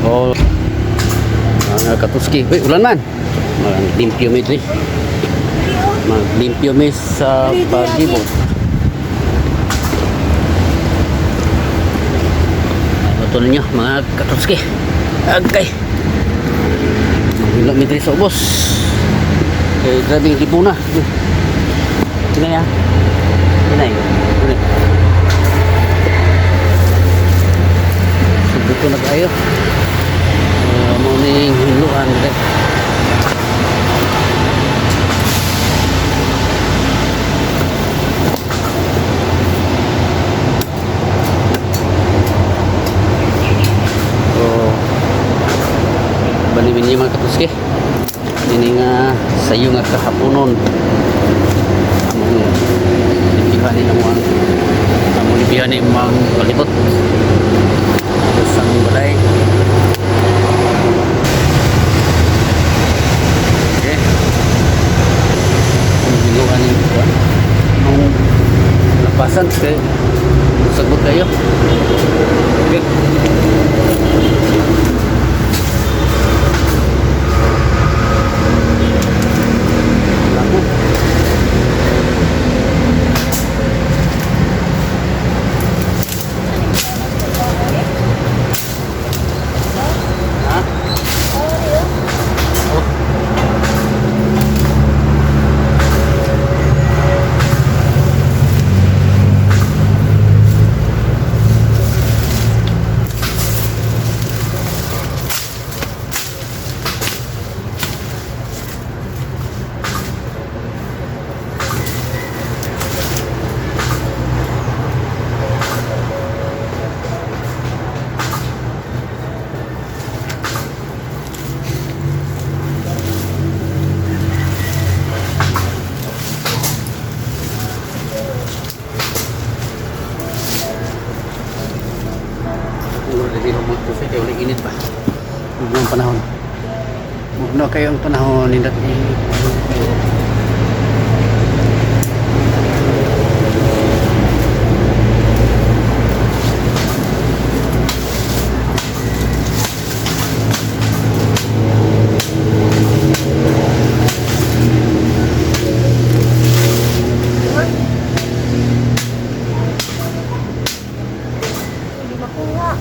Oh. Mga katuski. Uy, ulan man. Maglimpyo mi diri. Maglimpyo mi sa palibot. Ano to ninyo, mga katuski? Agkay. Maghilo mi diri sa ubos. Kay grabe libuna. Tinay ah. Tinay. Tinay. Subuto na kayo. Mo ning hiluan dire. So, baliwin niyo, mga katuski. Dini nga sayo nga kahaponon. Among lipihan ni ang among lipihan ni among palibot. Sa among balay. Okay. Ang ginuan ni kuan. Ang lapasan kay sagot kayo. Okay. Lako. Ha? Oh. Mura dili mo magtusay kay wala init pa. Mugno ang panahon. Mugno kayo ang panahon nindot ni. Hindi makuha.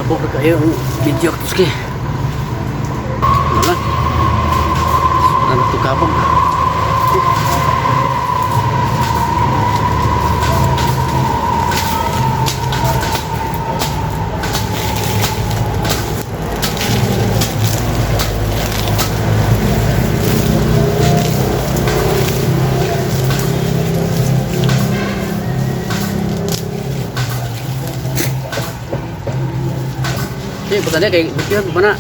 Habok na kayo ang video tuski. Ano lang. Ano to kabog. Sige, punta niya kay video pa na.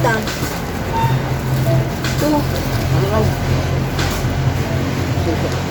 Tan. Ito. Ano lang? Minsan,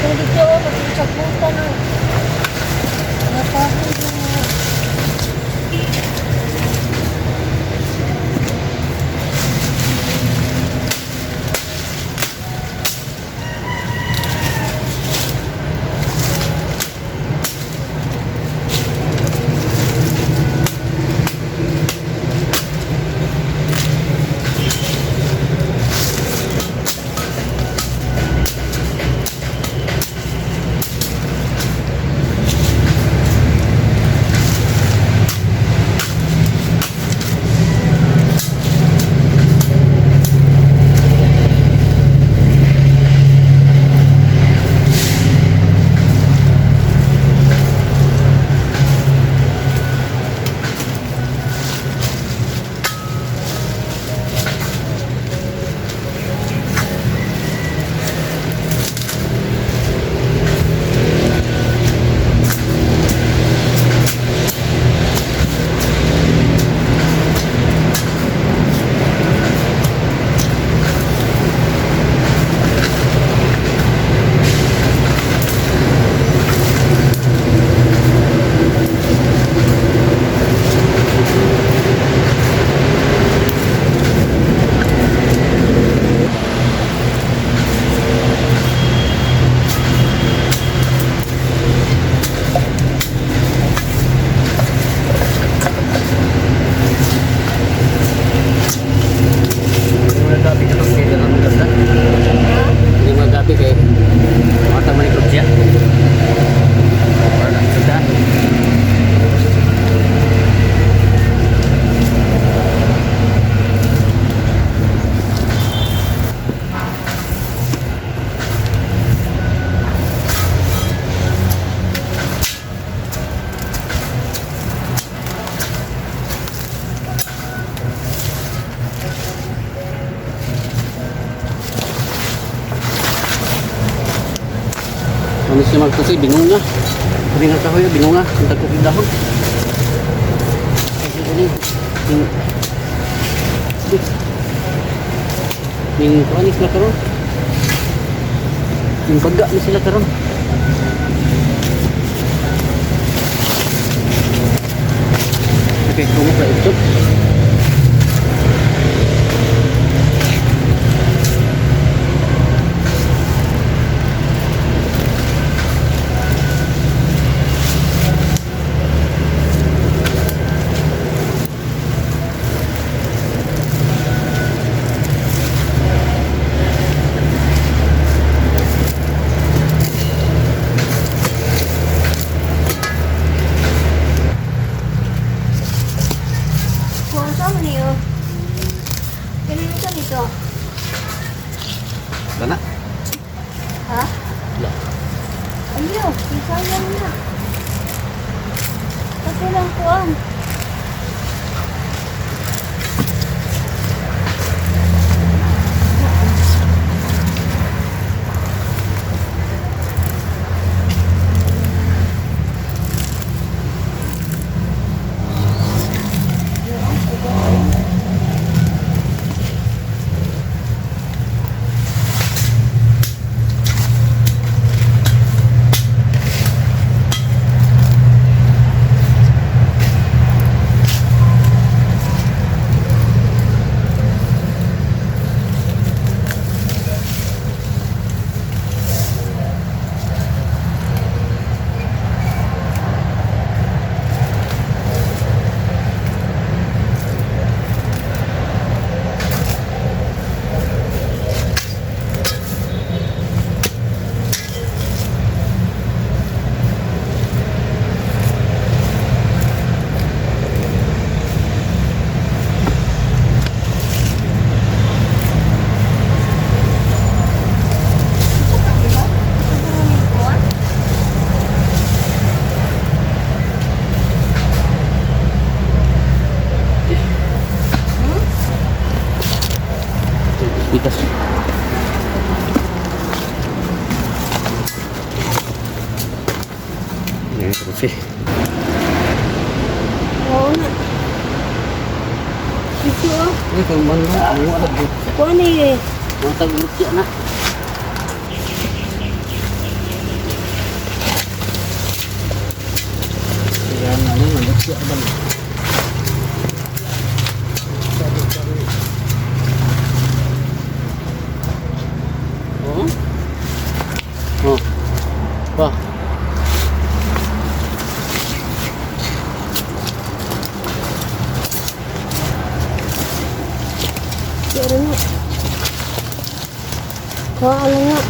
Kung dito, oh, magsagutan na. Nakahoy na. Hindi mo nagabi ka kay ganun ganda. Hindi mo nagabi kay mata man ni siya. Para lang sa daan. Ano siya magtusi, binunga. Sabi nga kahoy, binunga. Ang tagkukid dahon. Ay, ano yun? Ning kuan ni sila karon. Ning baga ni sila karon. Okay, kumuha ito. Kung saan niyo? Kanino sa nito? Wala na. Ha? Wala. Ayo, sayang na. Kasi lang kuan. Bitas. Ayan, trophy. Oo na. Ito oh. Ay, kung man lang, ang wala po. Kuan eh. Mga tag-lutya na. Ayan, ano, nalutya ba na? Oo? Oh. Pa. Pero na. Kuan lang nga.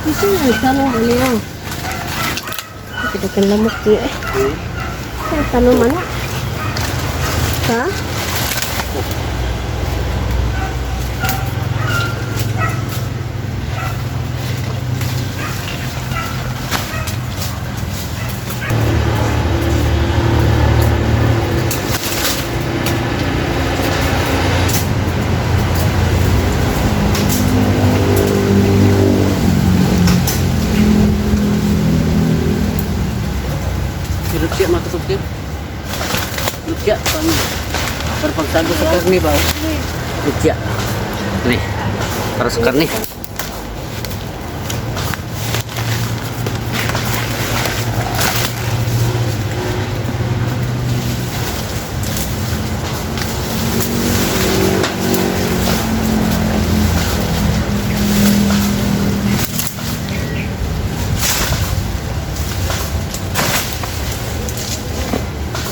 Ito yung tanong ano yun. Kita kan lamok niya eh. Ay, tanong man na. Ha? Lutya mga kasukir. Lutya pang para pagtago sa karne ba? Lutya. Ini para sa karne.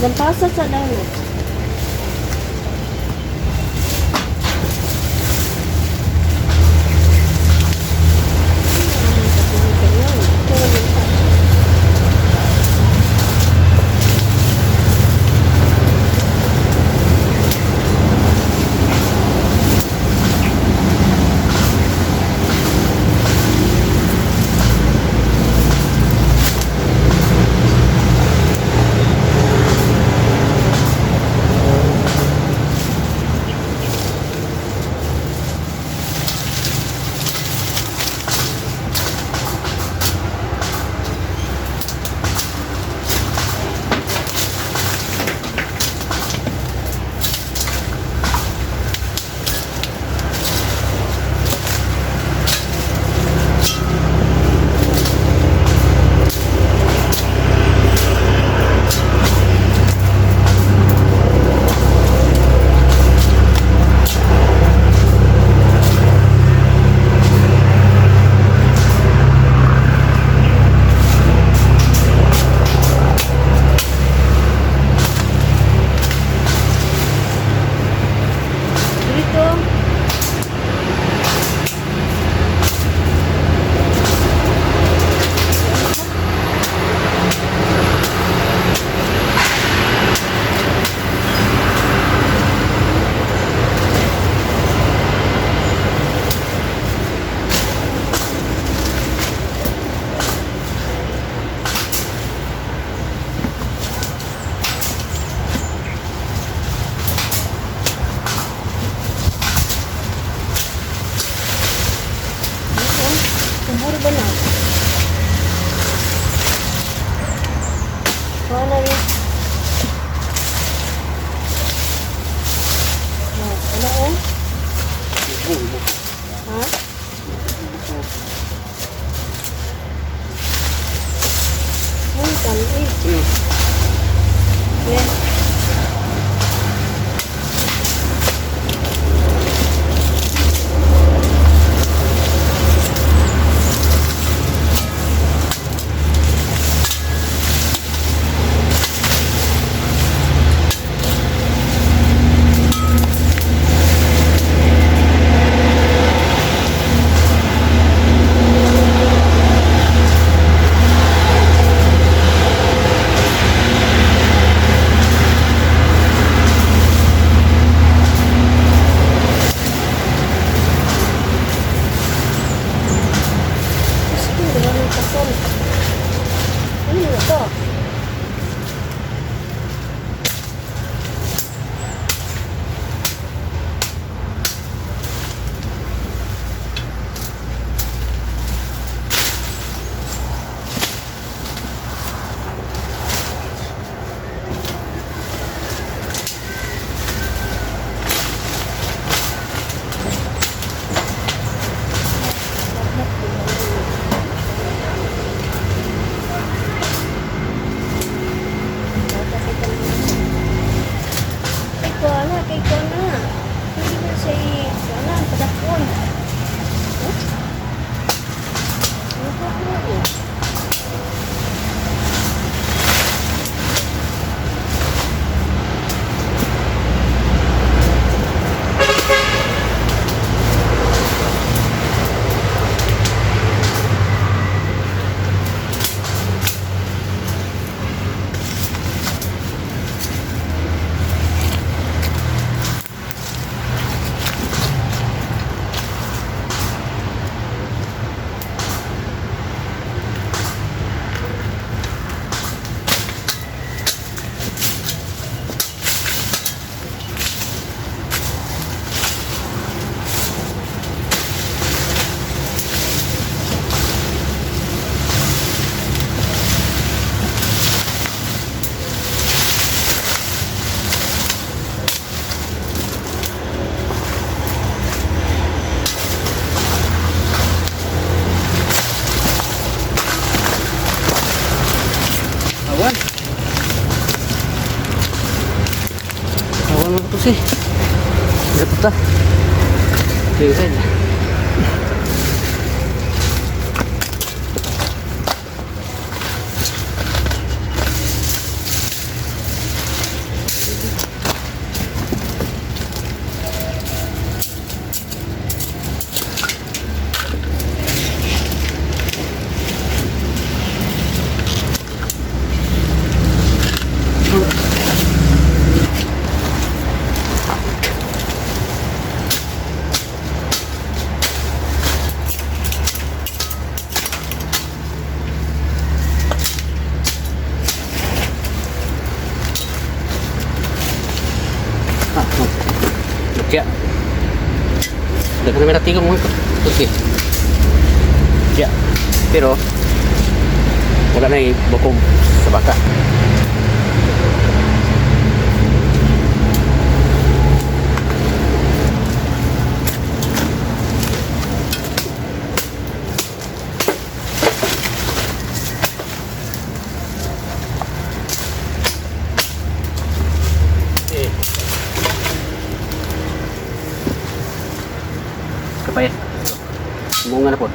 Lampasa sa dami. Wala oh. Ha? Ay, kami. Yeah. Gusto, wala ng kasol. Ano na to? Kay ko na, kay ko na. Pwede na siya i- ano, padakon. Huh? Ano ba ko eh? Awan. Awan mga katusi. Dapat ta. Sige, Ah, oh. Kaya. Daghan na may natigong mga katusi. Kaya. Pero, wala na ibukog sa baka. Eh. Kapayas. Bunga na po.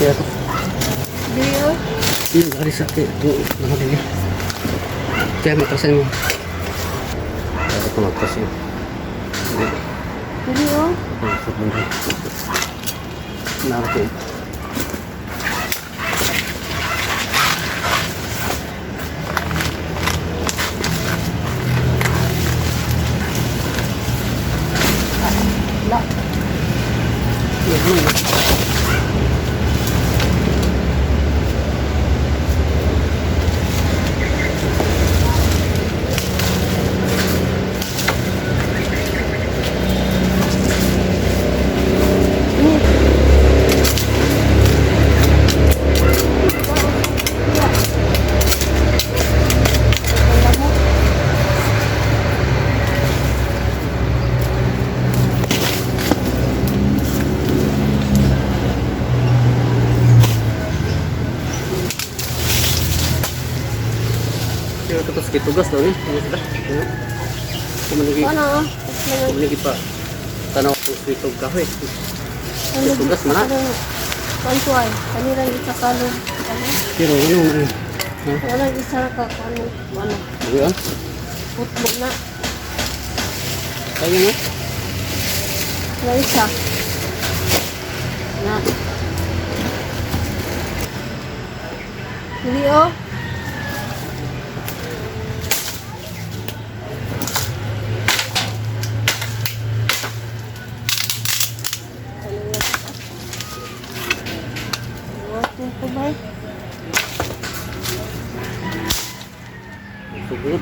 Kaya ako. Dili oh. Yung ari sa kay ito naman din. Kaya matrasan mo. Kaya ito matrasan. Hindi. Dili oh. Ito sa bundok. Narito. La. Pero ito sa kitugas daw ni. Ano sila? Ano? Kumanigi. Ano oh. Kumanigi pa. Tanaw ko sa itog kahoy. Ano Tugas man na. Kantuay. Kanila isa kalog. Ano? Pero ano man. Ha? Walang isa ka ano. Ano. Ano yun? Putbo na. Kaya nga. Wala isa. Na. Dili oh. Ano ba? Sugod.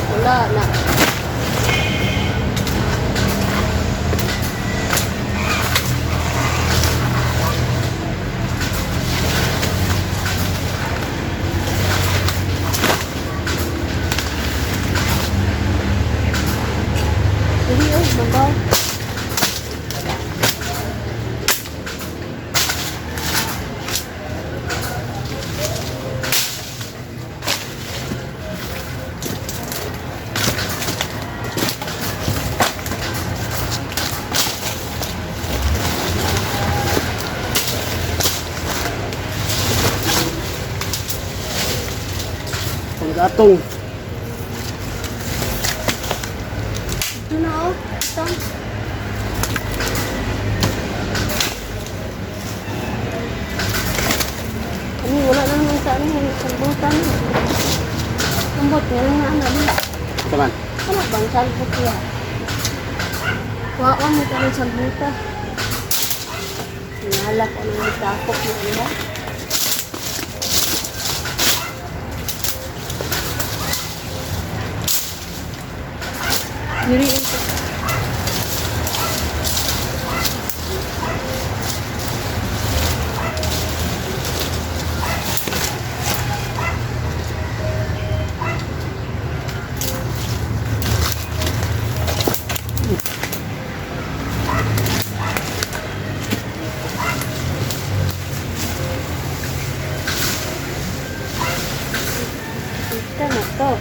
Wala na. Dili oh, babaw. Panggatong. Ito na oh. Ito. Ano, wala na naman sa ano, salbutan. Ambot, nga lang na ano. Ito man. Ano bang salbut niya? Kuha mo ka ng salbuta. Hinala ko ng takot mo ano. Yuri ito. Ito na to.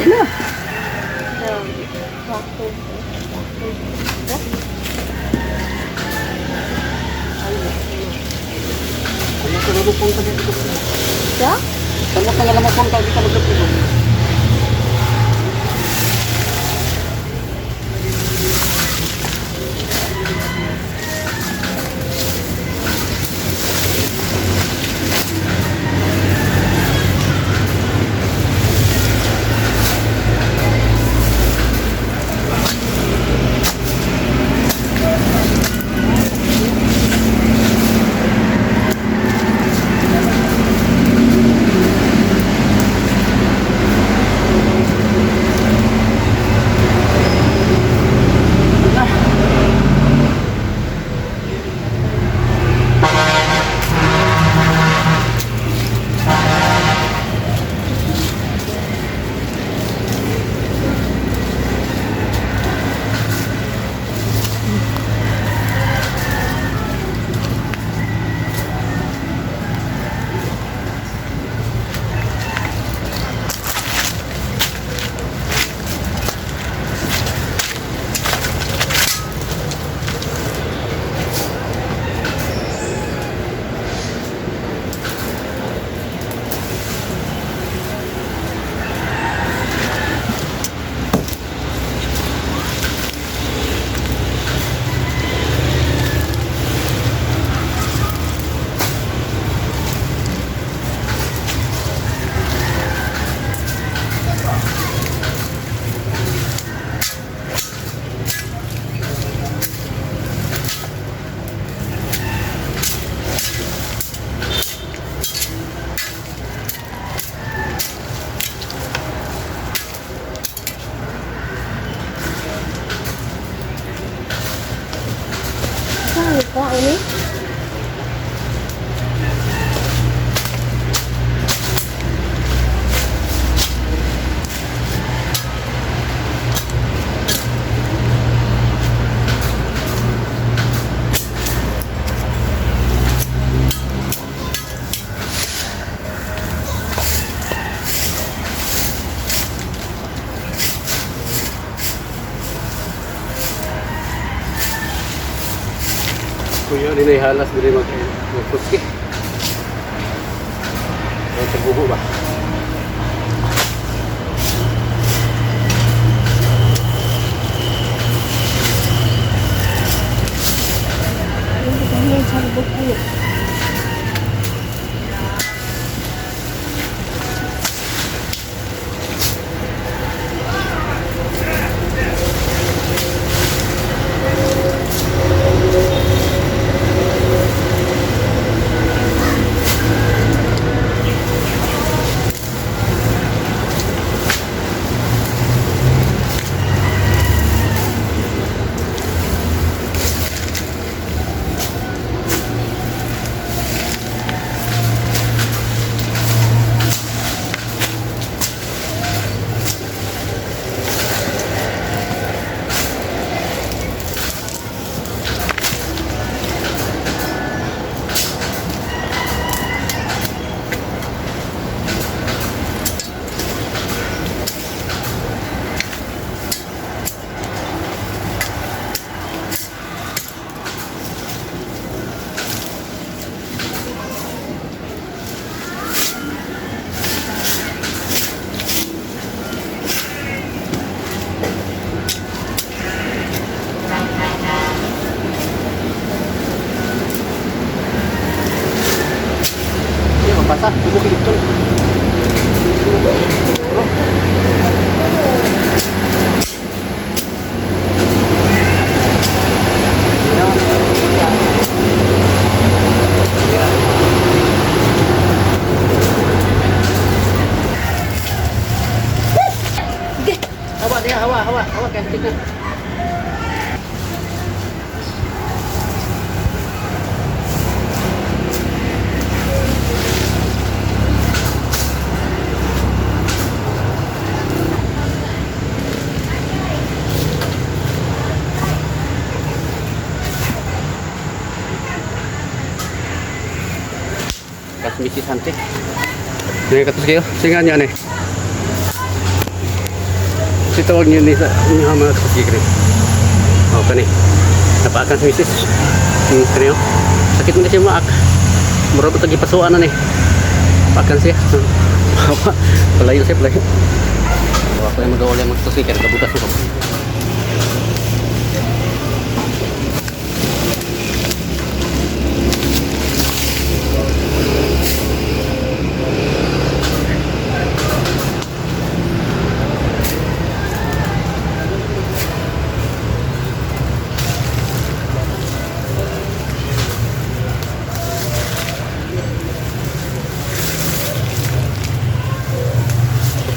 Na. Ano ka lupong ka dito? Ya? Tama ka nga lamang ka dito maglupong. Saan ko ini? Kuya, dinay halas diri mag magpuski. Ang sa buho ba? Hindi ko sa buko. Iya, mapasa. Buko kay Hawa dia, hawa, hawa, hawa kay tignan. Kas misi santik. Ini katus kayo, singa niya ni. Si tawag niyo ni sa inyo mga katuski kani. Oh, kani. Napaakan sa misis. Kani oh. Sakit man siya maak. Murag ko tagipasuan na ni. Paakan siya. Palayo siya, palayo. Ako yung mag-uuli mga katuski kaya nakabukas mo.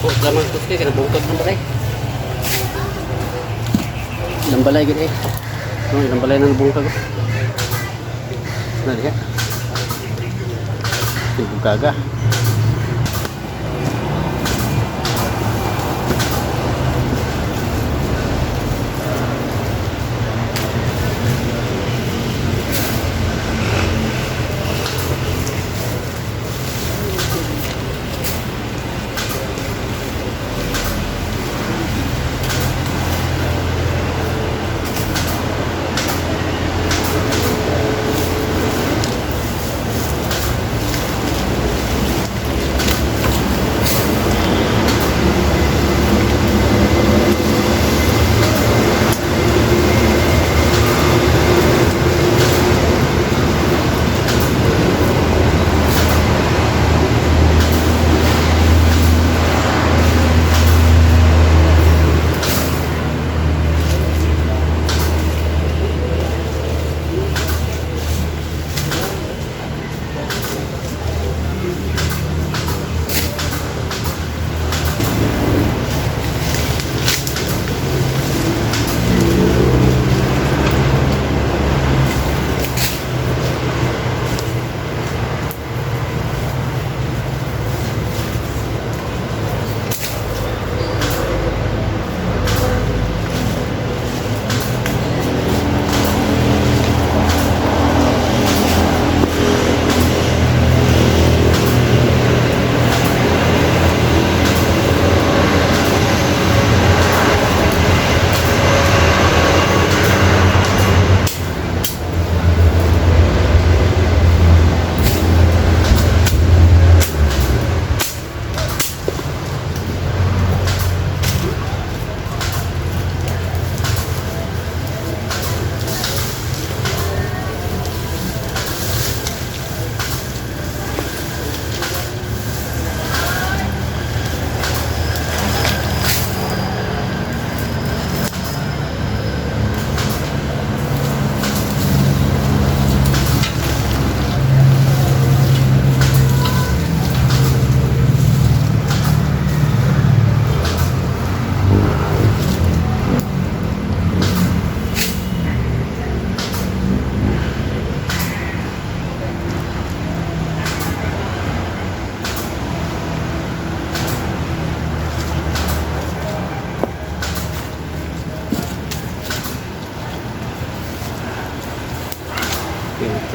Ko lamang katuski kaya nabungkag ng balay. Ilang balay gid eh. No, ilang balay na nabungkag. Na diha. Bungkaga.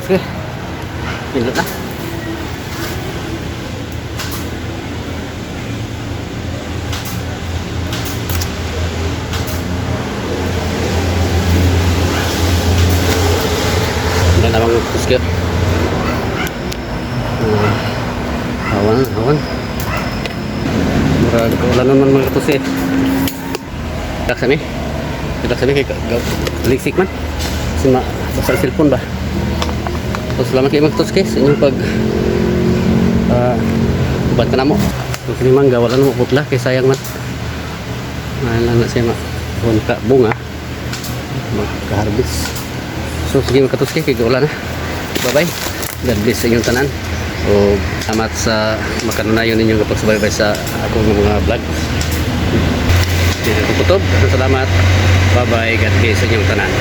Okay. Pindot na. Wala na mga kuskir. Awan, awan. Murag wala naman mga katusi. Relax kami. Relax kami kay liksik man. Kasi ma sa cellphone ba. So, salamat kayo mga katusi sa inyong pag uban ka na mo. Ang kini mangga wala na mo putla kay sayang man. Wala na siya ma bunga bunga magka-harvest. So sige mga katuski, kay wala na. Bye bye. God bless sa inyong tanan. O salamat sa makanunayon ninyong pagsubaybay sa akong mga vlog. Dito ko kutob. Salamat. Bye bye. God bless sa inyong tanan.